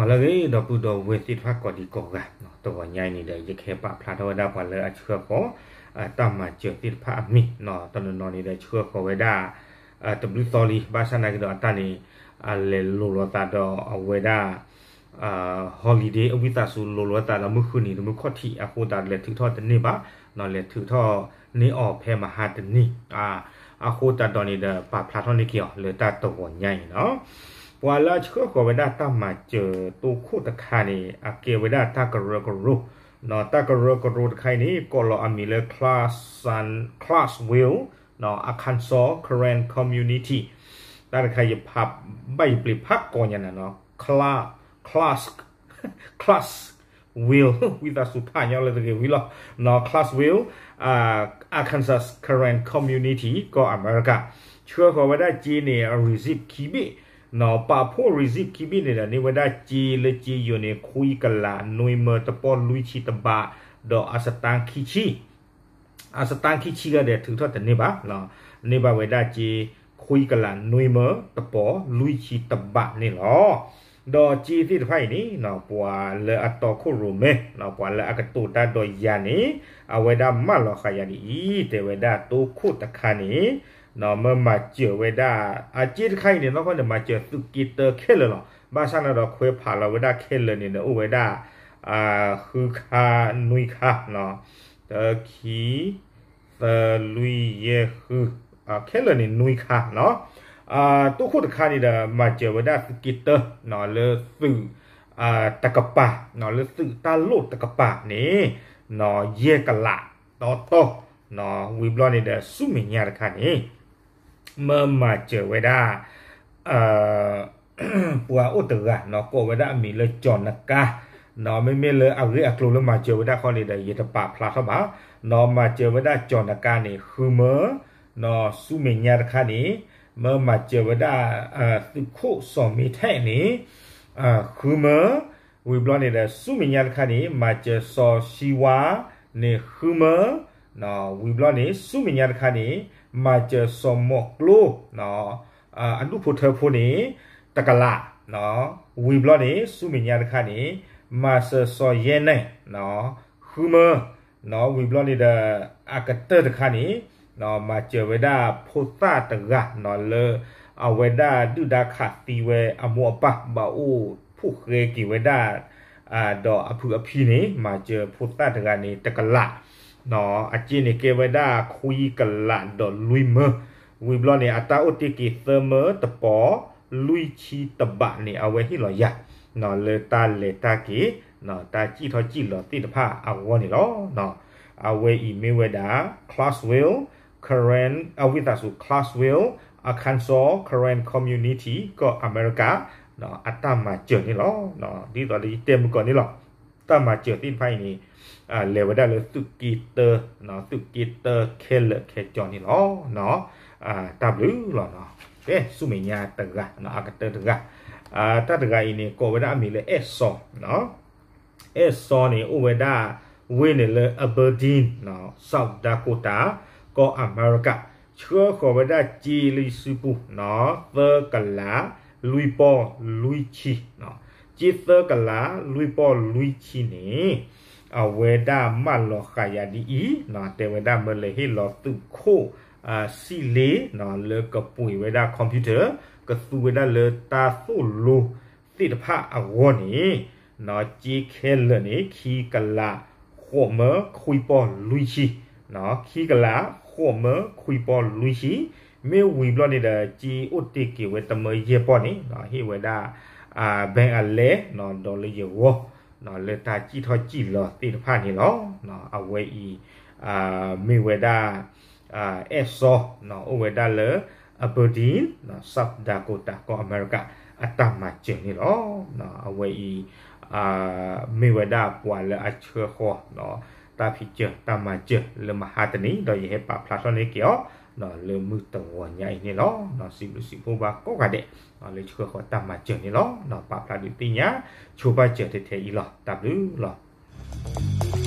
လၢအဂ့ၤ ဒီပုၢ်ဒီဝဲၢ်သ့ၣ်တဖၣ်ကိးဒံကိးဂၤ, တဂီၤညါအံၤန့ၣ်ဒီး ယကဟဲပာ်ဖျါထီၣ်ဝဲဒၣ်ပှၤလၢအဆှၢဃီၤ တၢ်မၤစၢၤသ့ၣ်တဖၣ်အမံၤ, တနီၤနီၤန့ၣ်ဒီးဆှၢဃီၤဝဲဒၣ် တဘျုးသီလံ, ဘၣ်ဆၣ်နာ်က့ဒီးအတၢ်န့ၣ် လဲၤလိၤလိာ်သးဒီးအဝဲဒၣ် holiday အဝံသးစူၤ လိၤလိာ်သးဒီးမုၢ်ဃုနံၤတမုၢ်ခီၣ်ထံး အဃိသတးလဲၤထုးထီၣ်တန့ၢ်ဘၣ်, လဲၤထုးထီၣ်န့ၢ်အီၤဖဲမဟါတနံၤ အဃိသတးဒီးန့ၣ်ဒီး ပာ်ဖျါထီၣ်န့ၢ်က့ၤအီၤလၢတၢ်တဂီၤညါအံၤနီၤ. ပှၤလၢအဆှၢဃီၤဝဲဒၣ်တၢ်မၤစၢၤတိခိၣ်တခါန့ၣ် အကဲဝဲဒၣ်တၢ်ကရၢကရိ, တၢ်ကရၢကရိတခါအံၤန့ၣ် ကိးလီၤအမံၤလၢ Clarks- Clarksville, Arkansas Karen Community, တၢ်တခါယဖးဘၣ်ယပျံၤဖးကိးညါနၤနီၤ, Clark- Clarksville ဝံသးစူၤဖးညီလၢတဂ့ၤဝံၤလီၤ, Clarksville, Arkansas Karen Community ကီၢ်အမဲရကၤ, ဆှၢဃီၤဝဲဒၣ်စ့န့ၣ် receipt ခံဘ့ၣ်, ပာ်ဖှိၣ် receipt ခံဘ့ၣ်န့ၣ်ဒီး န့ၢ်ဝဲဒၣ်စ့လၢစ့ယိၤန့ၣ် ခွံကလး နွံမၢ တပီၢ် လွံၢ်ဆံတဘး, ဒီးအစတါခံဆံ အစတါခံဆံဂၤဒီးထုးထီၣ်တန့ၢ်ဘၣ်, န့ၢ်ဘၣ်ဝဲဒၣ်စ့ ခွံကလး နွံမၢ တပီၢ် လွံၢ်ဆံတဘးန့ၣ်လီၤ. ဒီးစ့သ့ၣ်တဖၣ်အံၤန့ၣ် ပှၤလၢအတီခိၣ်ရိၣ်မဲ ပှၤလၢအကတိၤတၢ်ဒီးယၤန့ၣ် အဝဲဒၣ်မၢလီၤဃာ်ယၤဒ်အံၤ, တဲဝဲဒၣ်တိခိၣ်တခါန့ၣ် မၢမၤစၢၤဝဲဒၣ် အစ့တခါအံၤန့ၣ် နီၢ်ကီၢ်န့ၣ် မၤစၢၤသုးက့တၢခဲလၢာ်လီၤ. ဘၣ်ဆၣ်န့ၣ်ဒီးခွဲးဖးလီၤဝဲဒၣ်ခဲလၢာ်န့ၣ်ဒီး အိၣ်ဝဲဒၣ် ဃုခါ နွံခါ တၢ ခံ သၢ လွံၢ် ယဲၢ် ဃု, ခဲလၢာ်န့ၣ် နွံခါနီၤ. တိခိၣ်တခါန့ၣ်ဒီး မၤစၢၤဝဲဒၣ်သုးက့တၢ လၢသုးတကပၤ, လၢသုးတၢ်လိၣ်တကပၤန့ၣ် ယဲၢ်ကလးတီတီ, ဝံၤဘျီန့ၣ်ဒီး ဆူမဲာ်ညါတခါန့ၣ် မၢမၤစၢၤဝဲဒၣ် ပှၤအိၣ်တဂၤနီၤ ကိးဝဲဒၣ်အမံၤလၢကၠီၤနကါ, မ့မ့ၢ်လၢအဂ့ၢ်အကျိၤလၢမၤစၢၤဝဲဒၣ်ခီန့ၣ်ဒီး ယတပာ်ဖျါထီၣ်ဘၣ်, နီၤ မၤစၢၤဝဲဒၣ်ကၠီၤနကါန့ၣ် ဃုမၢ, ဆူမဲာ်ညါတခါန့ၣ် မၢမၤစၢၤဝဲဒၣ် သုးခိၣ်စီၤမ့ထဲးန့ၣ် ဃုမၢ, ဝံၤဘျီန့ၣ်ဒီး ဆူမဲာ်ညါတခါန့ၣ် မၤစၢၤစီၤဆှံဝါန့ၣ် ဃုမၢ, ဝံၤဘျီန့ၣ် ဆူမဲာ်ညါတခါန့ၣ် မၤစၢၤစီၤမိာ်ကျိ အဒူၣ်ဖိထၢဖိန့ၣ် တကလး, ဝံၤဘျီန့ၣ် ဆူမဲာ်ညါတခါန့ၣ် မၤစၢၤစီၤယဲၢ်နဲၣ် ဃုမၢ, ဝံၤဘျီန့ၣ်ဒီး အကတၢၢ်တခါန့ၣ် မၤစၢၤဝဲဒၣ်ဖိသၣ်တဂၤနီၤ လၢအဝဲဒၣ်ဒုၣ်ဒါခးသံဝဲအမိၢ်အပၢ် ဘၣ်အိၣ်ဖှိၣ်ဃဲက့ၤဝဲဒၣ် ဒီးအဖုအဖံန့ၣ် မၤစၢၤဖိသၣ်တဂၤန့ၣ် တကလး အစ့န့ၣ်ကဲဝဲဒၣ်ခွံကလးဒီးလွံၢ်မၢ, ဝံၤဘျီန့ၣ် အတၢ်အိၣ်တ့ၢ်က့ၤသၢမၢတပီၢ် လွံၢ်ဆံတဘးန့ၣ် အဝဲဟ့ၣ်လီၤယၤ လၢတၢ်လဲၤတၢ်က့ၤ တၢ်စံၣ်ထီၣ်စံၣ်လီၤသ့ၣ်တဖၣ်အဂီၢ်န့ၣ်လီၤ. အဝဲအံၤမ့ၢ်ဝဲဒၣ် Clarksville Karen အဝံသးစူၤ Clarksville Arkansas Karen Community ကီၢ်အမဲရကၤ အတၢ်မၤစၢၤန့ၣ်လီၤ. ဒ်သိးလၢယတဲမုၢ်ကီၢ်န့ၣ်လီၤ. တၢ်မၤစၢၤသ့ၣ်တဖၣ်အံၤန့ၣ် လဲၤဝဲဒၣ်လၢသုးက့တၢ, သုးက့တၢခဲလၢာ်ခဲကၠီန့ၣ်လီၤ. တၢ်ဘျုးလီၤ. ကဲ ဆူမဲာ်ညါတဂၤ အကတၢၢ်တဂၤ, တၢ်တဂၤအံၤန့ၣ် ကိးဝဲဒၣ်အမံၤလၢအဲၣ်စီ အဲၣ်စီန့ၣ် အိၣ်ဝဲဒၣ်ဝ့ၢ်န့ၣ်လၢ Aberdeen South Dakota ကီၢ်အမဲရကၤ, ဆှၢဃီၤဝဲဒၣ်စ့လၢယစုပူၤ သၢကလး လွံၢ်ပီၢ်လွံၢ်ဆံ, စ့သၢကလး လွံၢ်ပီၢ်လွံၢ်ဆံန့ၣ် အဝဲဒၣ်မၢလီၤဃာ်ယၤဒ်အံၤ, တဲဝဲဒၣ်မၢလဲၤဟ့ၣ်လီၤသုးခိၣ် စံၣ်လ့ လၢကပှ့ၤဝဲဒၣ် computer ကသူဝဲဒၣ်လၢတၢ်သိၣ်လိသ့ၣ်တဖၣ်အဂီၢ်န့ၣ်, စ့ခဲလၢာ်န့ၣ် ခံကလး ဃိးမၢ ခွံပီၢ်လွံၢ်ဆံ, ခံကလး ဃိးမၢ ခွံပီၢ်လွံၢ်ဆံ, မ့ၢ်ဝံၤဘျီန့ၣ်ဒီး စ့အိၣ်တ့ၢ်က့ၤဝဲတမၢယဲၢ်ပီၢ်န့ၣ် ဟ့ၣ်ဝဲဒၣ် bank အလဲ ဒီးလၢယဂီၢ် လၢတၢ်စံၣ်ထီၣ်စံၣ်လီၤသ့ၣ်တဖၣ်န့ၣ်လီၤ. အဝဲအံၤ မ့ၢ်ဝဲဒၣ် အဲၣ်စီ အိၣ်ဝဲဒၣ်လၢ Aberdeen South Dakota ကီၢ်အမဲရကၤ အတၢ်မၤစၢၤန့ၣ်လီၤ. အဝဲအံၤ မ့ၢ်ဝဲဒၣ်ပှၤလၢအဆှၢဃီၤ တၢ်ဖံးစၢၤတၢ်မၤစၢၤလၢမဟါတနံၤ ဒီးယဟဲပာ်ဖျါထီၣ်န့ၢ်က့ၤအီၤ လၢမုၢ်တဂီၤညါအံၤန့ၣ်လီၤ. စံးဘျုးစံးဖှိၣ်ဘၣ်ကိးဂၤဒဲး လၢဆှၢဃီၤတၢ်မၤစၢၤန့ၣ်လီၤ. ပာ်ဖျါဒုးသ့ၣ်ညါ ဆိပာ်စၢၤထဲထဲအံၤလီၤ. တၢ်ဘျုးလီၤ.